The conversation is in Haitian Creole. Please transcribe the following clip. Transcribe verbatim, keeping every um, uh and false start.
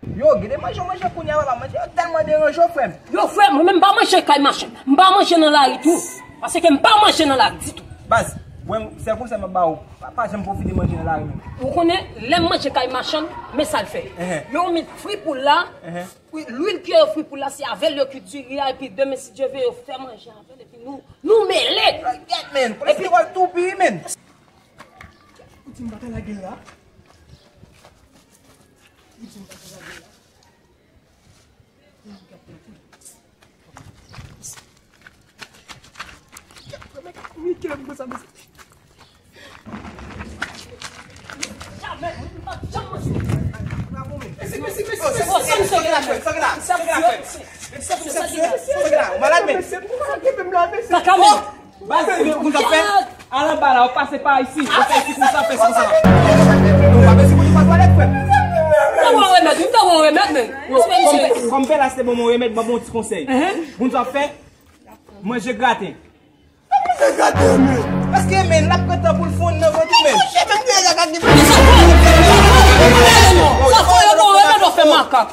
Yo, gen de manje w manje kounye a, papa, manje yo tèlman deranje w, frè m. Yo, frè, mwen menm m pa manje kay machann. M pa manje nan lari tou. Paske m pa manje nan lari ditou. Baz, mwen, sèl konsèy mwen ba ou, pa, pa janm pwofite manje nan lari menm. Ou konnen, lè m manje kay machann, men sa l fè. Enhen. Yo met fri poul la, enhen, fri, lwil ki yo fri poul la, se avè l yo kuit diri a, epi demen, si Dye ve, yo fè manje avè l, epi nou, nou mele. Gèt, men, kolesteròl toupi, men. Ou di m pa ka lage l la? Ou di m pa ka lage l la? Baz, ou konn sa fè? Al anba la, ou pase pa isi. Ou fè isi konsa, fè isi konsa. Non, pa mesi pou nou pa twalèt, frè m. M ta wè remèd, m ta wè remèd, men. Yo, kòm, kòm pè la se bon, mon remèd, ban bon ti konsèy. Enhen. Moun sa fè, manje graten. Manje graten, men. Paske, men, l ap pran tan pou l fonn nan vant ou, men. Manje, men, manje graten. Sa fò yo bon remèd, ou fè makak.